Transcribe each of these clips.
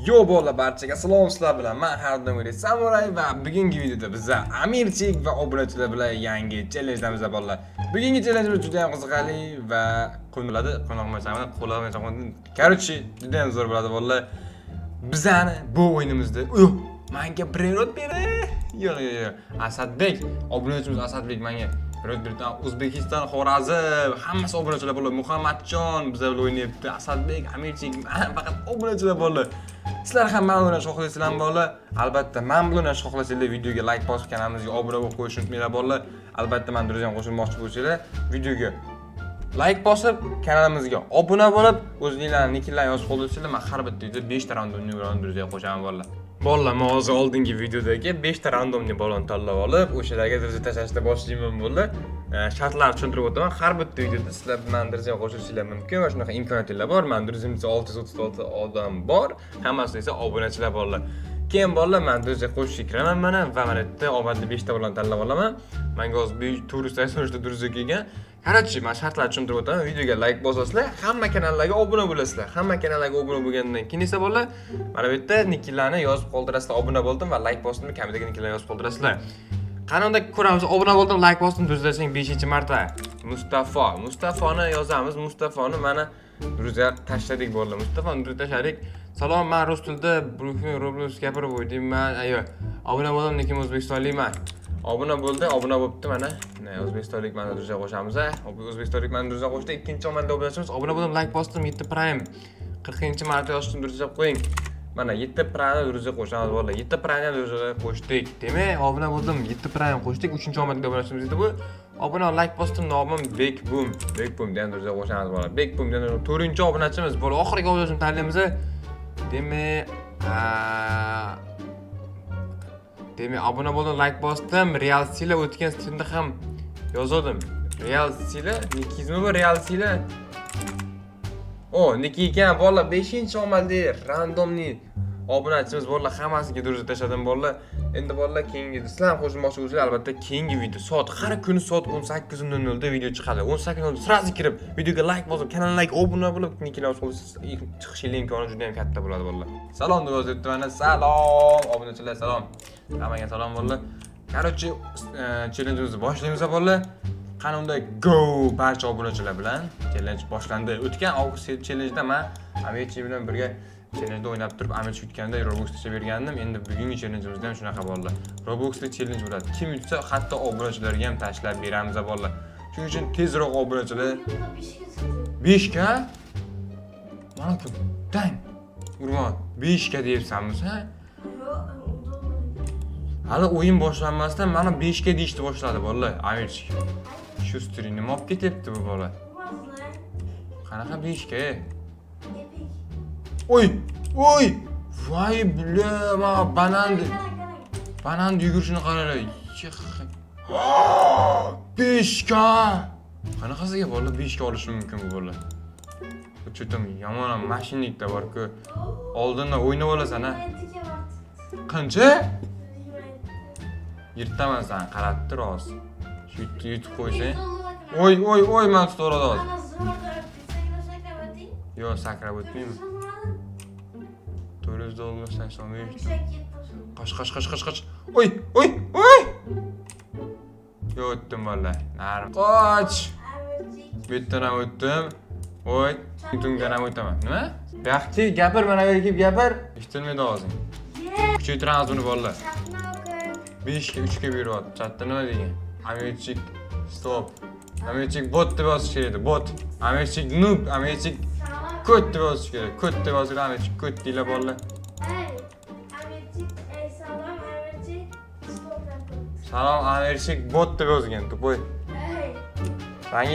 Yo bolalar, barchaga salom, sizlar bilan men har doimgidek Samuray va bugungi videoda biza Amirchik va obunachilar bilan yangi challenge'damiz, bolalar. Bugungi challenge'imiz juda ham qiziqarli va qo'niladi, qo'noqmachami, qo'laqmachami. Короче, juda ham zo'r bo'ladi, bolalar. Bizani bu o'yinimizda, yo'q, menga brainrot beri. Yo'q, yo'q, yo'q. Asadbek, obunachimiz Asadbek menga brainrot berdi. O'zbekiston, Xorazm, hammasi obunachilar, bolalar. Muhammadjon bizlar bilan o'ynayapti. Asadbek, Amirchik, faqat obunachilar, bolalar. Sizlar ham men bilan o'ynashni xohlaysizlarmi, bolalar? Albatta, men bilan o'ynashni xohlasanglar, videoga like bosib, kanalimizga obuna bo'lib qo'yishni unutmanglar, bolalar. Albatta, men друзья m qo'shilmoqchi bo'lsanglar, videoga like bosib, kanalimizga obuna bo'lib, o'zinglarning niklarni yozib qoldirsanglar, men har bitta videoda 5 ta рандомный balon друзья qo'shaman, bolalar. Bolalar, men hozir oldingi videodagi 5 ta рандомный balon tanlab olib, o'shalarga друзья tashlashni boshlayman, bolalar. Shartlarni tushuntirib o'taman. Har bitta videoda sizlar meni друзья qo'shilishinglar mumkin va shunaqa imkoniyatinglar bor. Meni друзья mda 636 odam bor, hammasi esa obunachilar, bolalar. Keyin, bolalar, men друзья qo'shishga kiraman mana va mana yerda omadli 5 ta balon tanlab olaman. Menga hozir 483 ta друзья kelgan. Короче, men shartlarni tushuntirib o'taman. Videoga like bosasizlar, hamma kanallarga obuna bo'lasizlar. Hamma kanallarga obuna bo'lgandan keyin esa, bolalar, mana bu yerda niklarni yozib qoldirasizlar. Obuna bo'ldim va like bosdim, kamidagi niklarni yozib qoldirasizlar. Qani unda ko'ramiz. Obuna bo'ldim, like bosdim, друзья 5-marta. Mustafo, Mustafoni yozamiz. Mustafoni mana друзья tashladik, bolalar. Mustafoni друзья tashladik. Salom, men rus tilida Brooklyn Roblox gapirib o'ynayman. Ayo, obuna bo'ldim, lekin o'zbekistonlikman. Obuna bo'ldi, obuna bo'libdi mana. Ne, o'zbekistonlik mana друзья qo'shamiz, a. O'zbekistonlik mana друзья qo'shdi. Ikkinchi omadli obunachimiz. Obuna bo'ldim, like bosdim, 7 prime. 40-marta yozishni друзья qo'ying. Mana 7 prime друзья qo'shamiz, bolalar. 7 prime друзья qo'shdik. Demak, obuna bo'ldim, 7 prime qo'shdik. Uchinchi omadli obunachimiz edi bu. Obuna, like bosdim, nomim Bek Bum. Bek Bum degan друзья qo'shamiz, bolalar. Bek Bum degan to'rtinchi obunachimiz. Bola, oxirgi obunachini tanlaymiz. Demak, demak, obuna bo'ldim, like bosdim. Real Sila, o'tgan strimda ham yozgandim. Real Sila, nikingizmi bu, Real Sila? O, niki ekan, bolalar, 5-omadli рандомный obunachimiz, bolalar, hammasiga друзья tashladim, bolalar. Endi, bolalar, keyingi sizlar ham qo'shilmoqchi bo'lsanglar, albatta keyingi video soat, har kuni soat 18:00 da video chiqadi. 18:00 сразу kirib, videoga like bosib, kanalga obuna bo'lib, nikini yozib qo'ysangiz, chiqishinglar imkoni juda ham katta bo'ladi, bolalar. Salom deb yozyapti mana. Salom, obunachilar, salom. Hammaga salom, bolalar. Короче, challenge'imizni boshlaymiz, bolalar. Qani unda go, barcha obunachilar bilan challenge boshlandi. O'tgan avgust challenge'da men Amirchi bilan birga challenge'da o'ynab turib, Amirchi yutganda Robux tashlab bergandim. Endi bugungi challenge'imizda ham shunaqa, bolalar. Robuxli challenge bo'ladi. Kim yutsa, hatto obunachilarga ham tashlab beramiz, bolalar. Shuning uchun tezroq obunachilar 5 ga mana kim? Dang. Urma. 5 ga deyapsanmi sen? Hali o'yin boshlanmasdan mana 5 ga deyishni boshladi, bolalar. Amirchik. Shu nima olib ketyapti bu bola? Qanaqa 5 ga? Oy! Oy! Voy, бля, mana bananni bananni yugurishini qaranglar. 5 ga! Qanaqasiga, bola, 5 ga olishi mumkin bu bola? Что-то yomon ham мошенник da bor-ku. Oldindan o'ynab olasan, ha? Qancha? Yirtaman san, qarab tur hozir. Shu yutib qo'ysang. Oy, oy, oy, man tutaveradi hozir. Yo'q, sakrab o'tmayman. 400 dollar 85. Qoch, qoch, qoch, qoch, qoch. Oy, oy, oy! Yo'q, o'tdim, bola. Nari. Qoch! Bu yerdan ham o'tdim. Voy, tungan ham o'taman. Nima? Bu yoqqa gapir, mana bu yerga kelib gapir. Eshitilmaydi og'zing. Kuchaytiramiz buni, bolalar. 5 ga 3 ga beryapti. Chatda nima degan? Amirchik stop. Amirchik bot deb yozish kerak edi. Bot. Amirchik noob, Amirchik ko't deb yozish kerak. Ko't deb yozinglar, Amirchik ko't deylar, bolalar. Amirchik, ey salom, Amirchik, stop. Salom, Amirchik bot deb yozgan, тупой. Ey, Sanga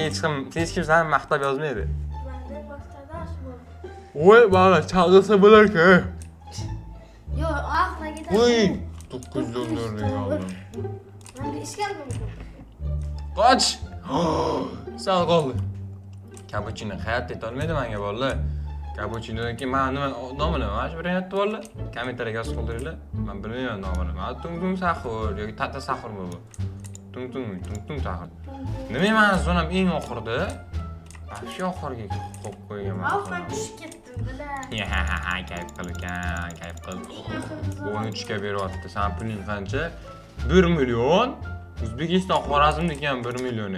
hech kim seni maqtab yozmaydi. Manda maqtadash bu. Voy, bola, chalg'isa bo'larkan. Yo'q, oxiriga Voy, 9 dollarlik oldim. Manda ishkal mumkin. Qoch! Sal qoldi. Kapuchino hayotda aytolmaydi menga, bolalar. Kapuchinodan keyin man nima nomi nima? Mana shu bilyapti, bolalar. Kommentariyaga yozib qoldiringlar. Men bilmayman nomini. Mana Tung Tung Sahur yoki Tata Sahurmi bu? Tung Tung Tung Tung Sahur. Nima, mani zonam eng oxirida? Вообще oxiriga qo'yib qo'yganman. Of, men tushib ketdim. Bilan. Kayf qil ekan, kayf qil. 13 ga beryapti. San puling qancha? 1 million. O'zbekiston Xorazmniki ham 1 million.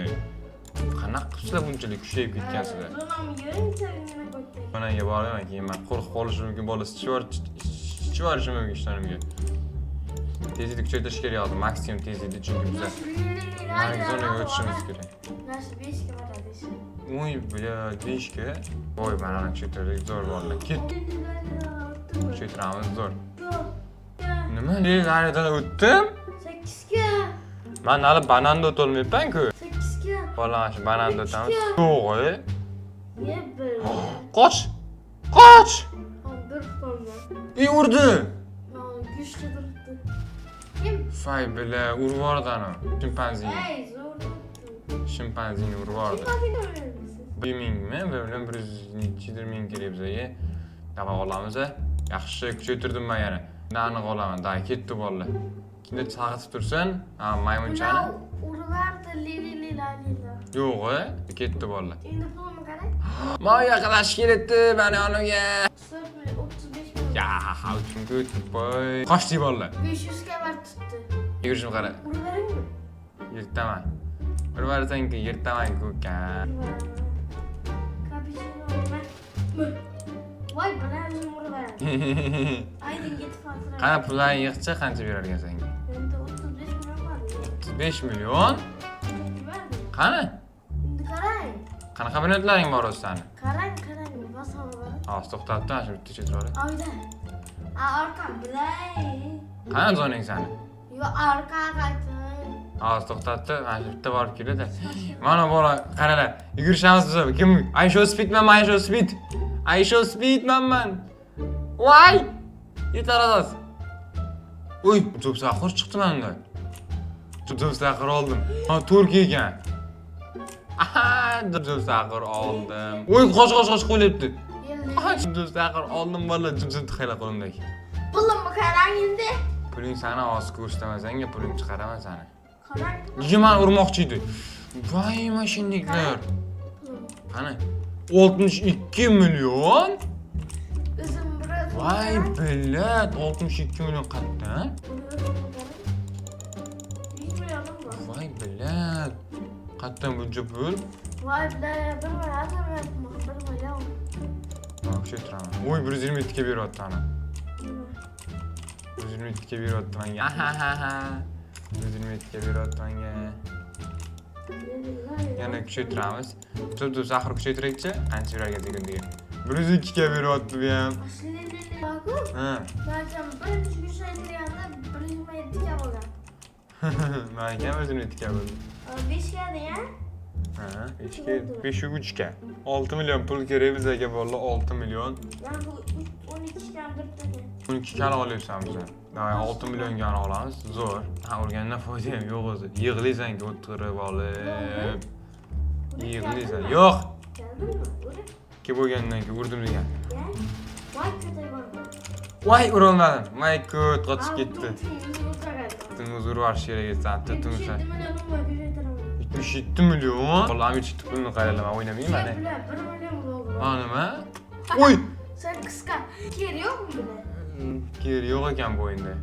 Qanaqa qilibsizlar bunchalik kuchayib ketgansizlar? Zonaga boraman keyin man qo'rqib qolishim mumkin, bola sichib yuborishi mumkin ishtonimga. Tezlikni kuchaytirish kerak hozir, maksimum tezlikni, chunki biza narigi zonaga o'tishimiz kerak. Nashi 5 ga boradi ishi. Voy, бля, 5 ga. Voy, mana kuchaytirdik, zo'r bolalar. Ketdi. Kuchaytiramiz, zo'r. Nima? Naridan o'tdim? 8 ga. Man hali bananda o'tolmayapman-ku. 8 ga. Bola, mana shu bananda o'tamiz. Yo'q, e. Ye bir. Qoch! Qoch! Bir qoldi. Ey, urdi. Kuchli turibdi. Kim? Fay, бля, urib yubordi ana. Shimpanzini. Ey, zo'r turibdi. Shimpanzini urib yubordi. Shimpanzini o'ldirsiz. 1 mingmi? 1 million 100 nechidir ming kerak bizga. Давай olamiz. Yaxshi kuchaytirdim man yana. Aniq olaman. Да, ketdi bolalar. Kimda saqitib tursin, ha, maymunchani. Urilardi li li li la li la. Yo'q, e, ketdi bolalar. Endi pulimni qarang. Man yaqinlashib kelibdi mani yonimga. 4 million 35 million. Ya, chunki voy. Qochdik bolalar. 500 ga bar tutdi. Yurishim qara. Uraveringmi? Yirtaman. Urib yuborsang-ku, yirtaman-ku uka. Kapuchino man. Voy, bilan o'zim uraverdim. Aydin ketib qoldi. Qani pullarni yig'chi, qancha berar ekan senga? Endi 35 million bor. 35 million? Berdi. Qani? Endi qarang. Qanaqa biletlaring bor o'zi sani? Qarang, qarang, bosib bor. Hozir to'xtatib tur, shu bitta chetib olay. Oyda. A orqa bilay. Qani zoning sani? Yo orqa qayting. Hozir to'xtatdi, mana shu bitta borib keladi. Mana bola, qaranglar, yugurishamiz biz. Kim? Aysho Speedman, Aysho Speed. Aysho Speedmanman. Voy! Yetar asos. Uy, zo'p sahur chiqdi menda. Zo'p sahur oldim. Ha, turk ekan. Aha, zo'p sahur oldim. Uy, qoch, qoch, qoch qo'lyapti. Aha, zo'p sahur oldim bola, zo'p xayla qo'limdagi. Pulimni qarang endi. Puling sani hozir ko'rsataman senga, puling chiqaraman sani. Qarang. Nega urmoqchi edi? Voy, mashinniklar. Pulim. Qani? 62 million? O'zim bir o'zim. Voy, блядь, 62 million qayerdan? Buni o'zim qarang. 100 millionim bor. Voy, блядь. Qayerdan buncha pul? Voy, бля, 1 million, 1 million. Man kuchaytiraman. Voy, 127 ga beryapti ana. 127 ga beryapti menga. Ha. 127 ga beryapti menga. Yana kuchaytiramiz. Tub tub sahur kuchaytiraychi. Qancha berarkan sekundiga? 102 ga beryapti bu ham. Ha. Balkim birinchi kuchaytirganda 127 ga bo'lgan. Menga ham 127 ga bo'ldi. 5 ga degan. Ha, 5 ga, 5 3 ga. 6 million pul kerak bizga bolalar, 6 million. Man bu 12 ga turibdi ekan. 12 kali olyapsan biza. Давай 6 millionga olamiz. Zo'r. Ha, urgandan foyda ham yo'q o'zi. Yig'laysan o'tirib olib. Yig'laysan. Yo'q. Keldingmi? Urib. Kelib bo'lgandan keyin urdim degan. Ya. Voy, ko'tak bordi. Voy, urolmadim. Voy, ko't qochib ketdi. O'zim o'tirgan. Tun o'zi urib yuborish kerak edi san. Tun sen. 77 million bor, kuchaytiraman. 77 million. Bolam 77 pulni qaranglar, men o'ynamayman. Bular 1 million bo'ldi. Ha, nima? Uy! Sen qisqa. Kerak yo'qmi bular? Kerak yo'q ekan bu o'yinda.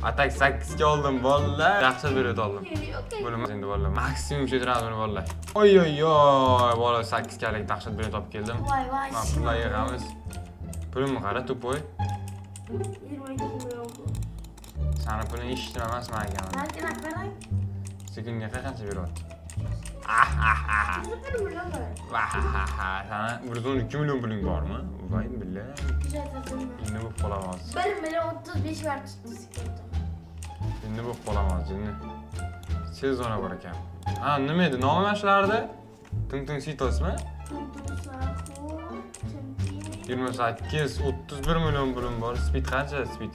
Atak 8 ga oldim bolalar. Yaxshi bilet oldim. Kerak yo'q. Bo'lmasa endi bolalar. Maksimum kuchaytiramiz buni bolalar. Oy oy oy, bola 8 galik dahshat bilet olib keldim. Voy voy. Mana pullar yig'amiz. Pulimni qara, тупой. 22 million. Sani puling hech nima emas menga. Balki qarang. Sekundiga qancha beryapti? Ah ah ah. 1 million bor. Va ha ha ha. Sani 112 million puling bormi? Voy бля. Kuchaytirdim. Endi bo'lib qolaman hozir. 1 million 35 var tutdi sekundda. Endi bo'lib qolaman hozir. Endi. Sezona bor ekan. Ha, nima edi? Nomi mana shulardi? Tung Tung Sitosmi? Tung tung sahur, Tintini. 28, 31 million pulim bor. Speed qancha speed?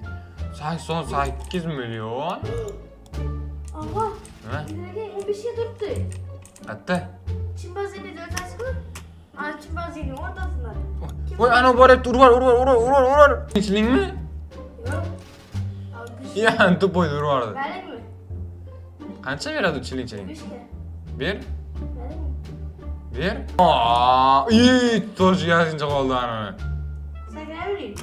88 million. Og'a, Nima? lekin 15 ga turibdi. Qayerda? Chimpanzini o'rtasi-ku. Ana chimpanzini o'rtasida. Voy, ana boryapti, urib yubor, urib yubor, urib yubor, urib yubor. Tinchlikmi? Yo'q. Ya, тупой urib yubordi. Beraymi? Qancha beradi chiling chiling? 5 ga. Ber. Beraymi? Ber. Aa, ii, тоже yazincha qoldi ana. Sakrayvering.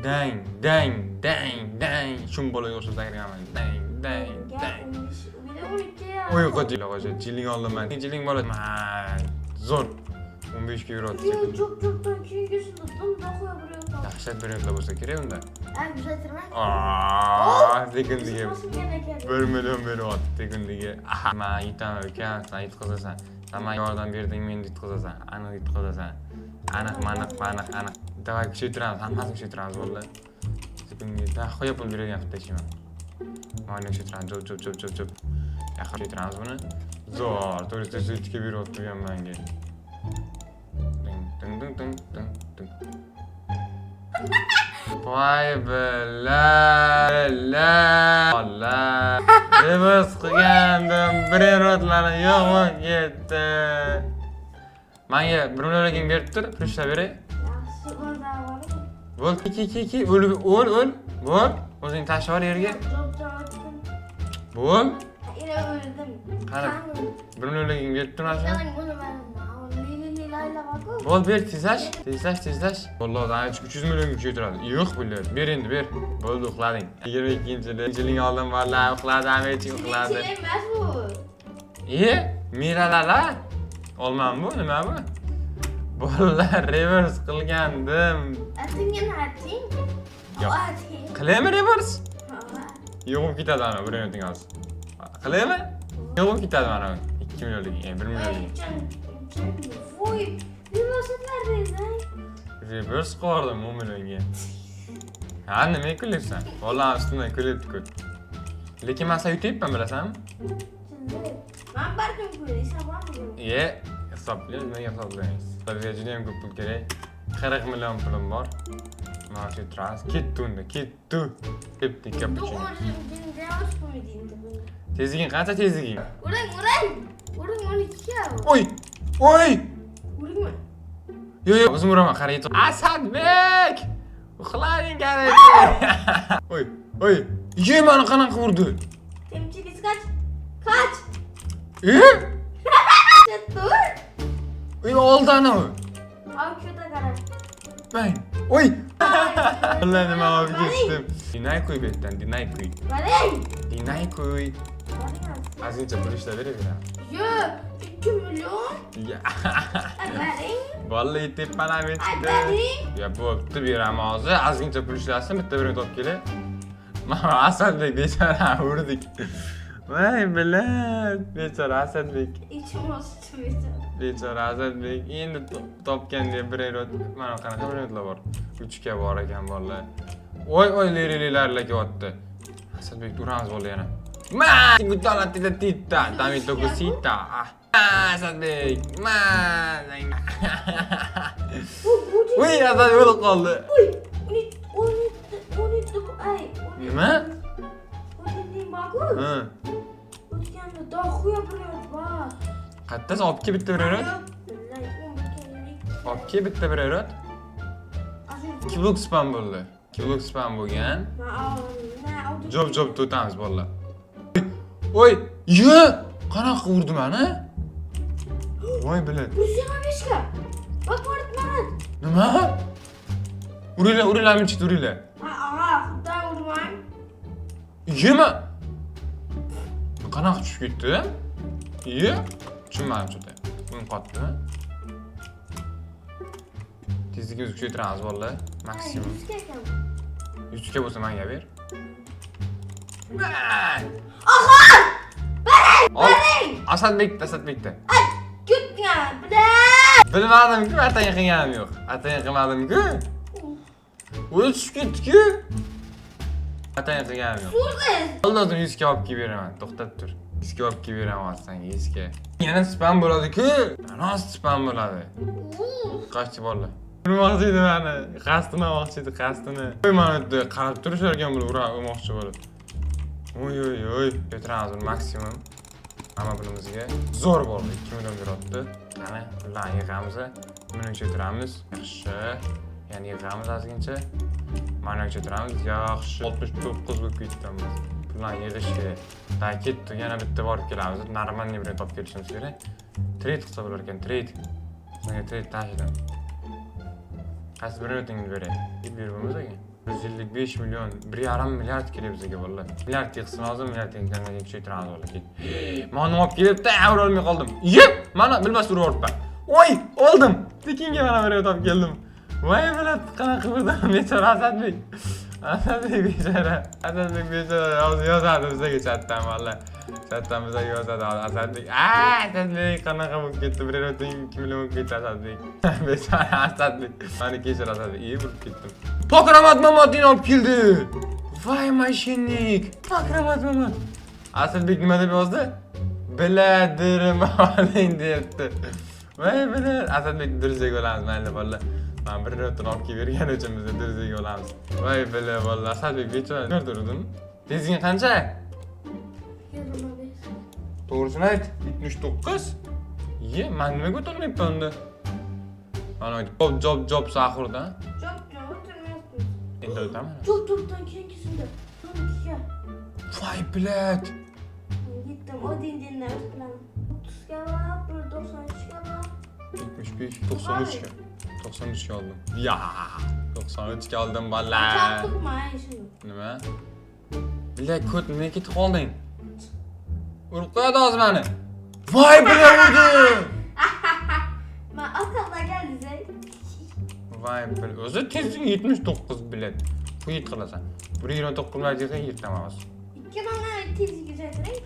Dang, dang, dang, dang. Shum bolaga o'xshab sakrayapman. Dang, dang, dang. 12 ya. Oy, qo'y, qo'y, jiling oldim man. Jiling bola. Man, zo'r. 15 ga yuryapti. Yo'q, jo'p jo'pdan keyingisini dumda qo'yib yuryapman. Dahshat bir yerlar bo'lsa kerak unda. Ha, kuchaytirma. Aaaa, sekundiga Bosib kerak. 1 million beryapti sekundiga. Man yutaman ukam, sen yutqazasan. Sen menga yordam berding, men yutqazasan. Aniq yutqazasan. Aniq, maniq, maniq, aniq. Давай kuchaytiramiz, hammasini kuchaytiramiz bolalar. Sekundiga dahoya pul beradigan qilib tashlayman. Mana kuchaytiramiz, jo'p, jo'p, jo'p, jo'p, jo'p. Yaqin kuchaytiramiz buni. Zo'r, 483 ga beryapti bu ham menga. Ding, ding, ding, ding, ding. Voy billa, la, la. Reverse qilgandim, bir yo'q ketdi. Menga 1 millionliging berib tur, pul ishlab beray. Yaxshi, o'rdan borib. Bo'l, ki, ki, ki, o'l, o'l, o'l. Bo'l. O'zing tashlab yubor yerga. Jo'pdan o'tdim. Bo'l. Ila o'ldim. Qani, 1 millionliging berib tur mana shuni. Qarang, buni mana. Li li li layla bor-ku. Bo'l, ber, tezlash, tezlash, tezlash. Vallohi, 300 millionga kuchaytiradi. Yo'q, bular. Ber endi, ber. Bo'ldi, uxlading. 22-yiling oldin borlar, uxladi, Amirchik uxladi. Chili emas bu. E, miralala. Olmam bu, nima bu? Bolalar reverse qilgandim. Atingin ating. Yo'q. Ating. Qilaymi reverse? Ha. Yo'q ketadi ana bir minuting hozir. Qilaymi? Yo'q ketadi mana 2 millionlik, 1 millionlik. Voy, nima dedi? Reverse qildim 10 millionga. Ha, nimaga kulyapsan? Vallahi ustimdan kulyapti-ku. Lekin men sen yutyapman, bilasanmi? Man barkim kuy, hisoblanmi? E, hisoblaymiz, nimaga hisoblaymiz? Bizga juda ham ko'p pul kerak. 40 million pulim bor. Mana shu turamiz. Ketdi unda, ketdi. Ketdi kapuchino. Tezliging qancha tezliging? Uring, uring. Uring 12 ga. Oy! Oy! Uringmi? Yo'q, yo'q, o'zim uraman, qara yetib. Asadbek! Uxlading, короче. Oy, oy. Ye, mani qanaqa urdi? Temchilis kaç. Kaç. E? Dur. Oy, oldi anavi. Al kötü karar. Bang. Oy! Allah nima olib ketdim. Dinay qo'y bu yerdan, dinay qo'y. Varing. Dinay qo'y. Varing. Ozgincha pul ishlab beraveramiz. Yo'q, 2 million. Ya. Varing. Vallahi tepalam Ay, yetdi. varing. Ya bo'pti, beraman hozir. Ozgincha pul ishlasin, bitta birini topib kelay. Mana Asadbek bechora urdik. Voy bilat, bechora Asadbek. İçim olsun bechora. Bechora Asadbek endi topgan deb bir erot. Mana qanaqa bir erotlar bor. 3 ga bor ekan bolalar. Oy, oy, lerilarlar kelyapti. Asadbek uramiz bola yana. Ma, guttala tita tita, dami tocosita. Asadbek, ma. Bu bu. Uy, Asadbek o'lib qoldi. Uy, 12 17 17 bu ay. Nima? 17 borku. Ha. O'tganda dohuya bir erot bor. Qayerda olib kel bitta bir erot. Billahi 11 Olib kel bitta bir erot. 2 blok spam bo'ldi. 2 blok spam bo'lgan. Job job to'tamiz bolalar. Oy, ye! Qanaqa urdi mani? Voy bilat. 125 ga. Bak Marat Marat. Nima? Uringlar, uringlar, aminchik uringlar. Ha, aha, xuddan urmang. Yema. Qanaqa tushib ketdi? Ye? Tushunmadim что-то. O'yin qotdimi? Tezligimizni kuchaytiramiz bolalar. Maksimum. 100 ga ekan. 100 ga bo'lsa menga ber. Aha! Ol. Asadbek, Asadbekda. Ay, ketgan, bilan. Bilmadim-ku, atayin qilganim yo'q. Atayin qilmadim-ku. O'zi tushib ketdi-ku. Atayin qilganim yo'q. Urdi. Oldi o'zim 100 ga olib kelib beraman. To'xtab tur. 100 ga olib kelib beraman hozir senga 100 ga. Yana spam bo'ladi-ku. Rost spam bo'ladi. Qochdi bolalar. Urmoqchi edi mani. Qasdini olmoqchi edi, qasdini. Qo'y mana yerda qarab turishar ekan bular urmoqchi bo'lib. Oy oy oy. Ko'taramiz buni maksimum. Hamma pulimizga. Zo'r bo'ldi. 2 million beryapti. Qani, pullarni yig'amiz. Buni kuchaytiramiz. Yaxshi. Yana yig'amiz ozgincha. Mana kuchaytiramiz. Yaxshi. 69 bo'lib ketdimiz. Pullarni yig'ish kerak. Da ketdi. Yana bitta borib kelamiz. Нормальный birini topib kelishimiz kerak. Trade qilsa bo'lar ekan, trade. Menga trade tashladim. Qaysi birini beray? Berib bo'lmas ekan. 155 million, 1,5 milliard kerak bizga, bolalar. Milliard yig'sin hozir, milliard yig'gandan keyin kuchaytiramiz, bolalar. Mana olib kelibdi, urolmay qoldim. Yep, mana bilmas urib yuboribman. Oy, oldim. Tekinga mana bir olib keldim. Voy блядь, qanaqa qildim bechora Asadbek. Asadbek bechora. Asadbek bechora hozir yozadi bizga chatdan, valla. Chatdan bizga yozadi hozir Asadbek. A, Asadbek qanaqa bo'lib ketdi? Bir o'ting 2 million bo'lib ketdi Asadbek. Bechora Asadbek. Mani kechir, Asadbek. Iyi, urib ketdim. Pokramat Mamatini olib keldi. Voy мошенник. Pokramat Mamat. Asadbek nima deb yozdi? Biladirim oling deyapti. Voy блядь. Asadbek durzaga olamiz, mayli, bolalar. Man bir rotini olib kelib bergani uchun biz durzaga olamiz. Voy бля, bolalar, Asadbek bechora. Nima turdim? Tezliging qancha? 25. To'g'risini ayt. 79. Ye, man nimaga o'tolmayapman unda? Mana job job job sahurda. Çok çok o'tirmayapmiz. Endi o'taman. Çok çoktan keyingisinde. Son ikiga. Voy блядь. Gittim o dindinden o'tib 30ga va 1.93ga va 75, 93 ga. 93 ga oldim. Ya, 93 ga oldim, bolalar. Chopib shuni. Nima? Бля, ko't, nimaga ketib qolding? Urib qo'yadi hozir mani. Voy бля, urdi. Man orqamdan keldi. Voy бля, o'zi tezlik 79, блядь. Quyit qilasan. 129 bilan yig'ing, yirtaman hozir. Ikki dona tezlik kuchaytiring.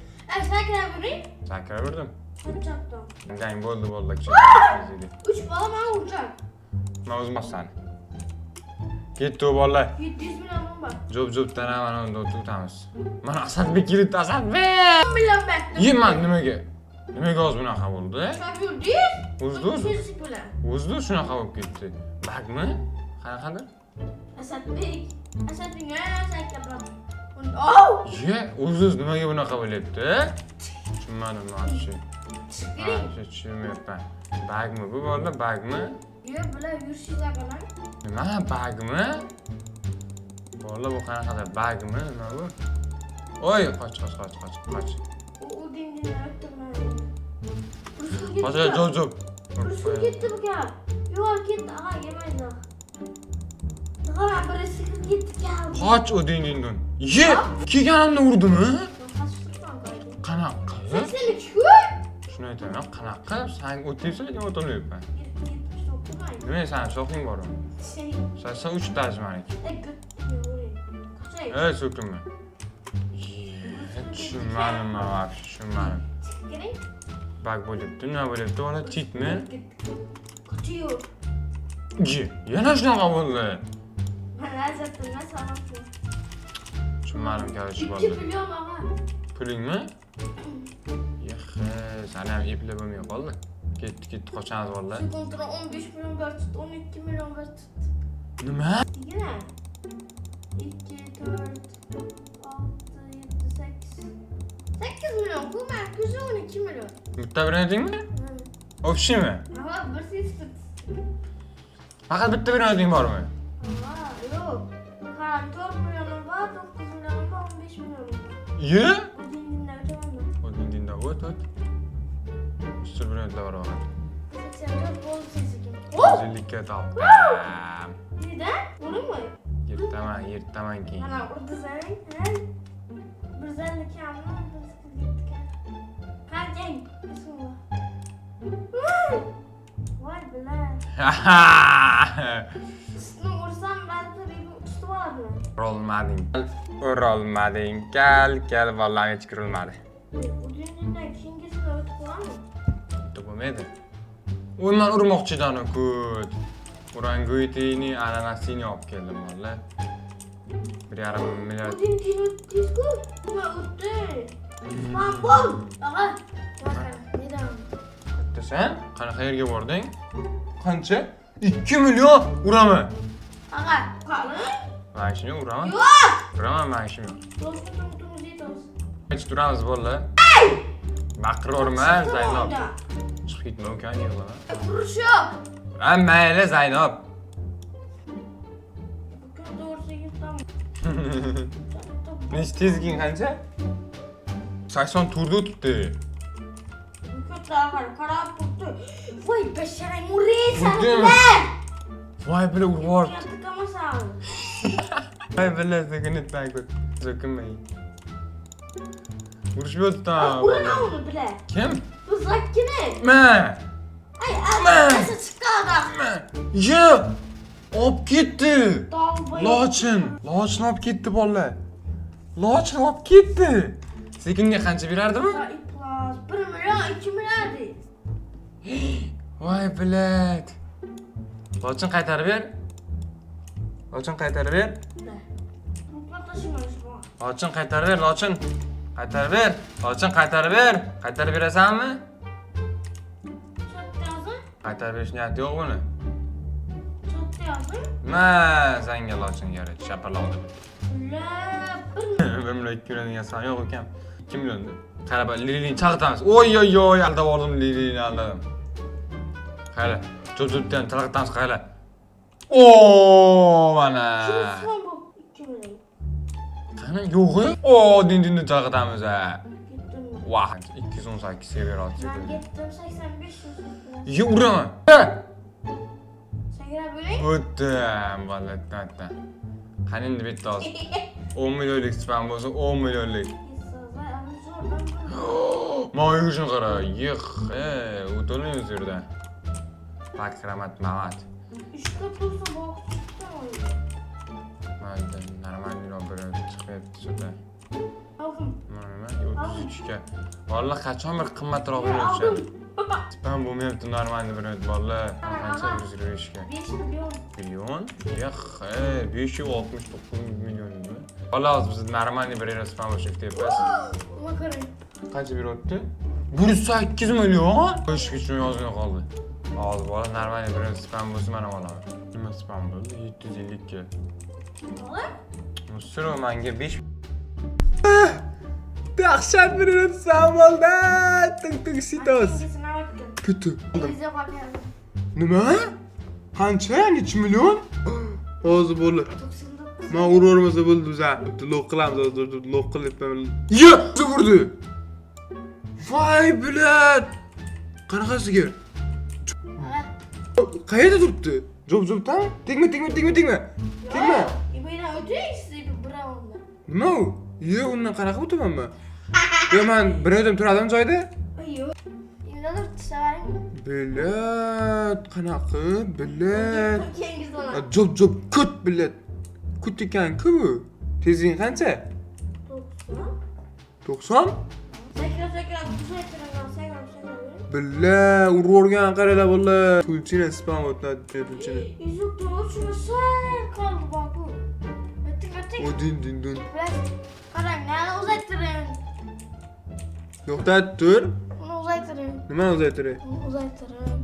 Sakrab yuring. Sakrab yurdim. Qachaqdan. Jang bo'ldi, bo'ldi, kuchaytirdim. Uch bola mani uracak. Man o'zim sani. Ketdi u, bolalar. 700 million bor. Jo'b jo'bdan ham mana unda o'tamiz. Mana Asadbek kelibdi, Asadbek! 10 million berdim. Ye, man nimaga? Nimaga hozir bunaqa bo'ldi? Chopib yurdingiz? O'zdi o'zi. Tezlik bilan. O'zida shunaqa bo'lib ketdi. Bagmi? Qanaqadir? Asadbek. Asadbek yana sakrab. Oh! Ye, o'zi nimaga bunaqa bo'lyapti? Tushunmadim man shu. Chiqing. Shu tushunmayapman. Bagmi bu, bolalar, bagmi? Yo'q, bular yurishinglar bilan. Nima, bagmi? Bolalar, bu qanaqadir bagmi? Nima bu? Oy, qoch, qoch, qoch, qoch, qoch. U dindidan o'tdim. Qoch, jo'b, jo'b. Ursin ketdi bu gap. Yo'q, ketdi, ag'a yemaydi. Ag'a birisi kirib ketdi gap. Qoch u dindindan. Ye, kelganimda urdimi? Qanaqa? 82 ku. Shuni aytaman, qanaqa? San o'tyapsan, lekin o'tolmayapman. 79. Nima, sani shoxing bormi? 83 даже maniki. Qochay. Ey, so'kinma. Ye, tushunmadim man вообще, tushunmadim. Chiqib keling. Bag bo'lyapti, nima bo'lyapti? Bola cheatmi? Qochiyor. Ye, yana shunaqa bo'ldi. Mana Asaddan salomchi. Tushunmadim, короче, 2 bo'ldi. million, ag'a. Pulingmi? Yexi, sani ham eplab bo'lmay qoldi. Ketdi, ketdi, qochamiz, bolalar. Sekundda 15 million berdi, 12 million berdi. Nima? Yine 2, 4, 6, 7, 8. 8 million ku, merkezi 12 million. Bitta bir aytingmi? Общий mi? Ama bir ses tut. Faqat bitta bir ayting bormi? Ama yo'q. Ha, 4 millionim bor, 9 millionim bor, 15 millionim bor. Ye? Bu dindinden o'taman. O dindinda o't, o't. Ustur bir aytlar bor faqat. 84 bo'ldi sezikim. 150 ga topdim. Neden? Urmi? Yirtaman, yirtaman keyin. Mana urdizang, ha? 150 kammi, 147 kam. Qanchang? Bismillah. Voy бля. Ustini ursam balki tutib oladilar. Urolmading. Urolmading. Kal, kal, vallahi hech urilmadi. Udindan keyingisini o'tib qo'yamiz. Bitta bo'lmaydi. U man urmoqchi edim kut. Uranguitini ananasini olib keldim, valla. 1,5 milliard. Udin tez-ku. Man o'tdi. Man bol. Ag'a. Neden? Qayerda sen? Qanaqa yerga bording? Qancha? 2 million uraman. Ag'a, qalin. Man shuni uraman. Yo'q. Uraman man shuni. Do'stim to'ng'iz yetamiz. Hech turamiz, bolalar. Baqiraverma, Zaynob. Chiqib ketma, ukam, yig'lama. Urush yo'q. Ha, mayli, Zaynob. Bugun to'g'risiga yetaman. Nechi tezliging qancha? 84 da o'tibdi. Ko'tlar qarab turibdi. Voy basharang uraysan Urdimi? ular. Voy бля, urib yubordi. Tıkamasan. Voy бля, so'kinibman ko't. So'kinmang. Urushib yotdi. Urun onu bile. Kim? Buzlakkini. Ma! Ay Ma! ay. Chiqqan adam. Ma! Ye! Olib ketdi. Dolboy. Lochin. Lochin olib ketdi bolalar. Lochin olib ketdi. Sekinga qancha berardimi? İplas. 1 milyon 2 milyon değil. Voy блядь. Lochin qaytarib ber. Lochin qaytarib ber. Rukla taşımamış bu. Lochin qaytarib ber, Lochin. Qaytarib ber. Lochin qaytarib ber. Qaytarib berasanmi? Çok yazın. Qaytarib berish niyati yo'q buni. Çok yazın. Ma, sanga lochin kerak. Shapaloq. La 1 1 million 2 million degan son yo'q ekan. 2 million deb. Qara, Lilini chalg'itamiz. Oy oy oy, aldab yubordim, Lilini aldadim. Qara, cho'zibdan chalg'itamiz, qara. O, mana. Son bu 2 milyon. Qani yo'g'i? O, din dinni chalg'itamiz ha. Gittim ben. Vah, 218 ga beryapti. Ben gittim 85 100. Ye, uraman. Sakrab yuring. O'tdim, bola, o'tdim. Qani endi bitta hozir. 10 millionlik spam bo'lsa, 10 millionlik. Mana yugurishini qara. Yix, o'tolmaymiz u yerdan. Pakramat Mamat. Uchta pulsa boq chiqdi o'yinda. Mayda, нормальный bir chiqmayapti shuda. Oldim. Mana nima? 33 ga. Bolalar qachon bir qimmatroq berib Oldim. Spam bo'lmayapti нормальный bir bolalar. Qancha? 125 ga. 5 milyon. Million? Yo'q, 569 million nima? Bolalar, hozir biz нормальный bir yerda spam bo'lishni kutyapmiz. Nima qarang. Qancha beryapti? 108 million? Qo'yish uchun yozmay qoldi. Hozir bola нормальный bir spam bo'lsa, mana olaman. Nima spam bo'ldi? 750 ga. Bola? Musiro manga 5 Dahshat bir spam bo'ldi. Tung tung sitos. Ketdi. Biza qolgan. Nima? Qancha? Necha million? Hozir bo'ldi. 99. Man uravermasa bo'ldi biza. Лох qilamiz hozir, лох qilib. Ye! Urdi. Voy блядь. Qanaqasiga? Qayerda turibdi? Jo'b jo'bdan? Tegma, tegma, tegma, tegma. Tegma. Iboydan o'ting siz bir raundda. Nima u? Ye, undan qanaqa o'taman man? Yo, man bir o'zim turadimi joyda? Yo'q. Nimadadir tishlaring. Блядь, qanaqa? Блядь. Keyingi zona. Jo'b jo'b kut, блядь. Kut ekan-ku bu. Tezliging qancha? 90. 90? Sakrab sakrab uzaytiraman, sakrab sakrab. Бля, urib yuborgan qaranglar bolalar. Tulchina spam o'tadi, tulchina. Yuzukdan uchma sal qoldi bu. O'ting, o'ting. O din din din. Biraz qarang, nani uzaytiring. To'xtat tur. Uni uzaytiring. Nimani uzaytiray? Uni uzaytiring.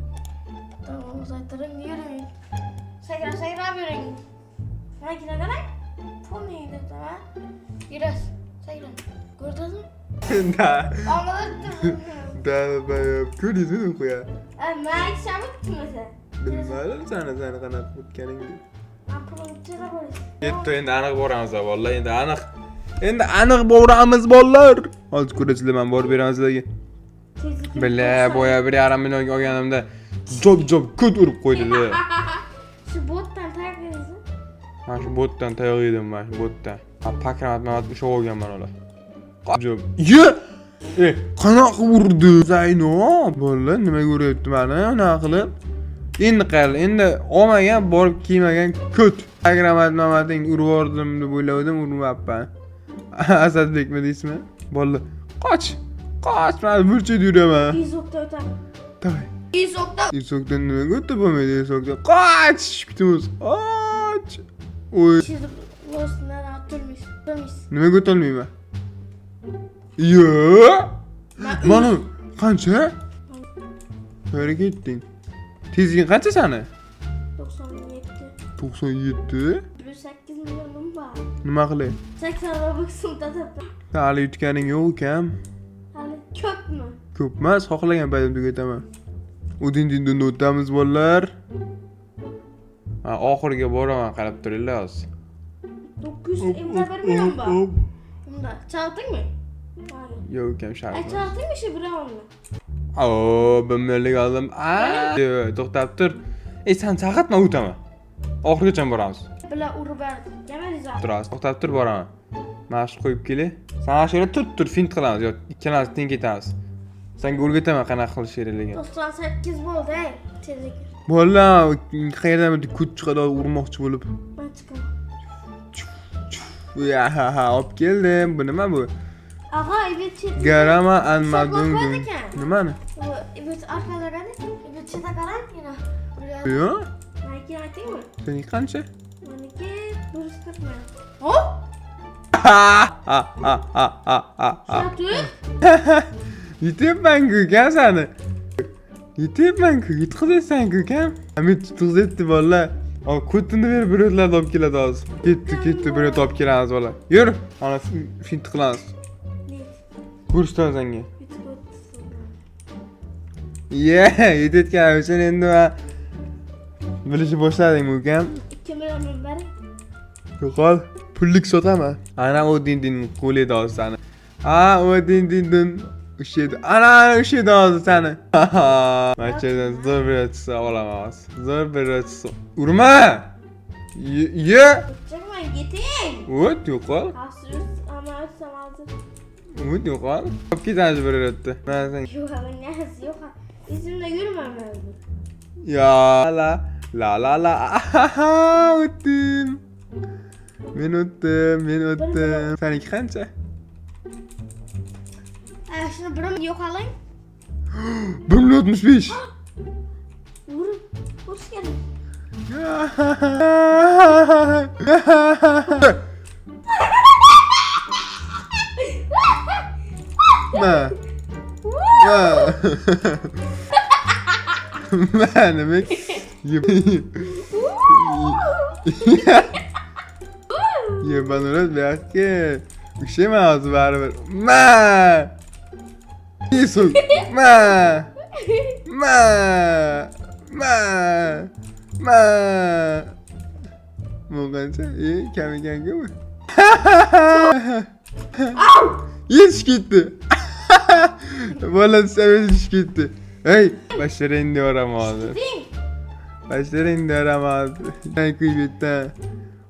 Tamam, uzaytiring, yuring. Sakrab sakrab yuring. Manakina qarang. Pulni tamam. Yurasiz. Sakrab. Ko'rdingizmi? Да. Olmadim. Да, да, ko'rdingizmi qo'ya? Man shami kutmasa. Bilmadim sani qanaqa o'tganingni. Man pulimni tezroq bo'lish. Ketdi, endi aniq boramiz bolalar, endi aniq. Endi aniq boramiz bolalar. Hozir ko'rasizlar, man borib beraman sizlarga. Tezlik. Бля, boya 1,5 millionga olganimda job job ko't urib qo'ydi-da. Shu botdan tayoq yedingizmi? Mana shu botdan tayoq yedim, mana shu botdan. Pakramat mamat ushlab olganman ular. Job. Ye! E, qanaqa urdi Zayno? Bolalar, nimaga uryapti mani? Unaqa qilib. Endi qarang, endi olmagan, borib kiymagan ko't. Pakramat mamating urib yubordim deb o'ylagandim, urmabman. Asadbekmi deysizmi? Bolalar, qoch! Qoch, man burchakda yuraman. Izokda o'taman. Давай. Izokda. Isokdan nimaga o'tib bo'lmaydi Isokdan? Qoch! Kutimiz. Qoch! Oy, Chizib o'stidan o'tirmaysiz. O'tirmaysiz. Nimaga o'tolmayman? Yo'q. Mana qancha? Qayerga ketding? Tezliging qancha sani? 97. 97. 108 millionim bor. Nima qilay? 80 Robux'im tatib. Sen hali yutganing yo'q ukam. Hali ko'pmi? Ko'p emas, xohlagan paytim tugataman. Udin dindin o'tamiz bolalar. Ha, oxiriga boraman, qarab turinglar hozir. 951 million bor. Unda chaldingmi? Yo'q ukam, shart Ay emas. chaldingmi shu birovni? Oo, 1 millionlik oldim. A, to'xtab tur. Ey, san chaqirtma, o'taman. Oxirigacha boramiz. Bilan urib berdi. Yemaysiz. Turasiz. To'xtab tur, boraman. Mana shu qo'yib kelay. San mana shu yerda turib tur, fint qilamiz. Yo, ikkalamiz teng ketamiz. Senga o'rgataman qanaqa qilish kerakligini. 98 bo'ldi, ey. Tezlik. Bola, qayerdan bir kuch chiqadi urmoqchi bo'lib. Men chiqaman. Ya, ha, ha, olib keldim. Bu nima bu? Ag'a, ibet chet. Garama almadum. Hisoblab ekan. Nimani? Bu ibet orqada qarang. Ibet chetga qarang, yana. Yo'q. Meniki aytingmi? Seniki qancha? Meniki 140 ming. Hop! Ha ha ha ha ha ha. Sotib. Yetyapman-ku ukam sani. Yetyapman-ku, yutqizaysan-ku ukam. Amit yutqizayapti bolalar. Ol, ko'tini berib bir o'tlarni olib keladi hozir. Ketdi, ketdi, bir o't olib kelamiz bola. Yur, ana fint qilamiz. Ko'rsataman senga. Yutib o'tdi. Ye, yetayotganim uchun endi man bilishni boshladingmi ukam? 2 million bering. Yo'qol, pullik sotaman. Ana u din din qo'lida hozir sani. A, u din din din ushlaydi. Ana, ana ushlaydi hozir sani. Machadan zo'r bir chiqsa olaman hozir. Zo'r bir chiqsa. Urma! Ye, ye. Chiqmang, keting. O't yo'qol. Hozir ama o'tsam hozir. O't yo'qol. Olib ketamiz bir o'tdi. Mana sen. Yo'q, nasi yo'q. Izimda yurmayman. Ya la la la la. O'tdim. Men o'tdim, men o'tdim. Seniki qancha? Shuni birim yo'qoling. 1 million 65. Urib, urish kerak. Ma. Ma. Ma nima? Yebanurot bu yoqqa. Ushlayman hozir baribir. Ma. Yesu. Ma. Ma. Ma. Ma. Bu qancha? E, kam ekan-ku bu. Yetish ketdi. Bola yetish ketdi. Ey, basharingni yoraman hozir. Keting. Basharingni yoraman hozir. Sen kuyib ketdi.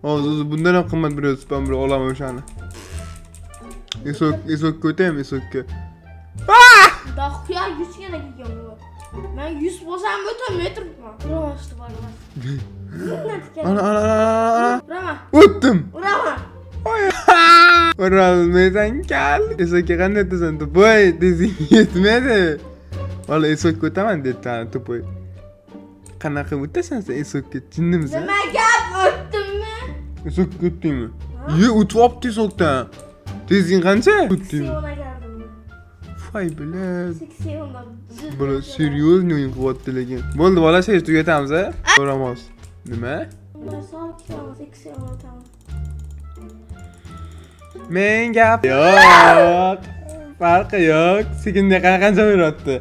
Hozir o'zi bundan ham qimmat bir o'tibman bir olaman o'shani. Esok, esokka o'taymi, esokka? Dohkuya 100 kerak ekan bu. Men 100 bo'lsam o'taman, o'tiribman. Uraman shu bormas. Ana, ana, ana, ana. Uraman. O'tdim. Uraman. Urolmaysan kal. Esokka qanday o'tasan? Tupoy, tezing yetmadi. Valla esokka o'taman dedi ana tupoy. Qanaqa o'tasan sen esokka? Jinnimisan? Nima gap o'tdimmi? Esokka o'tdingmi? Ye, o'tib olibdi esokdan. Tezing qancha? O'tding. 80 keldim. Voy бля. 80 dan. Bola серьезный o'yin qilyapti lekin. Bo'ldi bola, shu tugatamiz a. Ko'ramiz. Nima? Solib ketaman, 80 o'taman. Men gap yo'q. Farqi yo'q. Sekundiga qancha beryapti?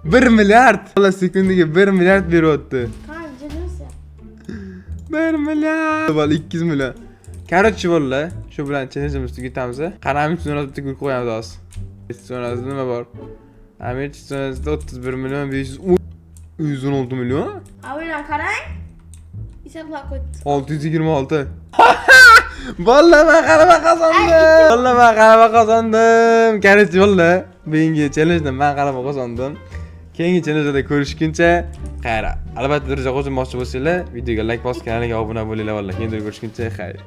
1 milliard. Bola sekundiga 1 milliard beryapti. Qancha desa? 1 milliard. Bola 200 million. Короче, bola, shu bilan challengeimizni tugatamiz. Qanamiz zonasida bitta gul qo'yamiz hozir. Zonasida nima bor? Amir zonasida 31 million 510 116 million. Avvaldan qarang. Hisoblab qo'ydi. 626. Bola men g'alaba qozondim. Bola men g'alaba qozondim. Короче, bola, bugungi challengeda men g'alaba qozondim. Keyingi challengeda ko'rishguncha xayr. Albatta, darajga qo'shilmoqchi bo'lsanglar, videoga like bosib, kanalga obuna bo'linglar bola. Keyingi ko'rishguncha xayr.